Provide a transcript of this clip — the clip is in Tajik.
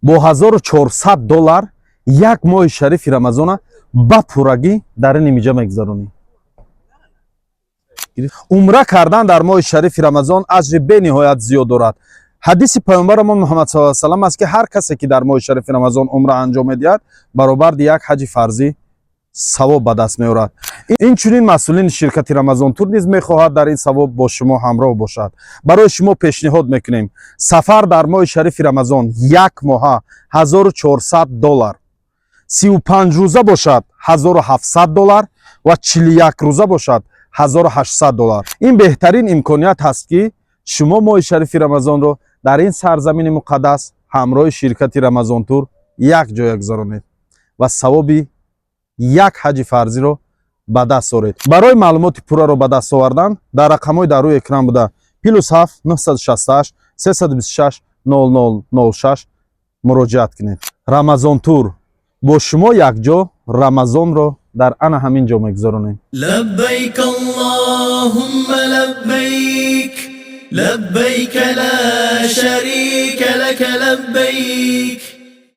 Бо 1400 доллар як моҳи шарифи Рамазона ба пуррагӣ дар ин имиҷа мегузаронӣ. Умра кардан дар моҳи шарифи Рамазон аҷри бениҳоят зиёд дорад. Ҳадиси паёмбарамон Муҳаммад саллаллоҳу алайҳи васаллам аст, ки ҳар касе, ки дар моҳи шарифи Рамазон умра анҷом медиҳад, баробарди як ҳаҷи фарзӣ савоб ба даст меорад. Инчунин масъулини ширкати Рамазон Тур низ мехоҳад дар ин савоб бо шумо ҳамроҳ бошад. Барои шумо пешниҳод мекунем: сафар дар моҳи шарифи Рамазон як моҳа 1400 доллар, 35 рӯза бошад 1700 доллар ва 41 рӯза бошад 1800 доллар. Ин беҳтарин имконият ҳаст, ки шумо моҳи шарифи Рамазонро дар ин сарзамини муқаддас ҳамроҳи ширкати Рамазон Тур як ҷоя гузаронед ва савоби як ҳаҷи фарзиро ба даст оред. Барои маълумоти пурраро ба даст овардан дар рақамҳои дар рӯи экран буда +7 968 326 0006 муроҷиат кунед. Рамазон Тур бо шумо якҷо Рамазонро дар ана ҳамин ҷо мегузаронем. لبيك اللهم لبيك، لبيك لا شريك لك لبيك.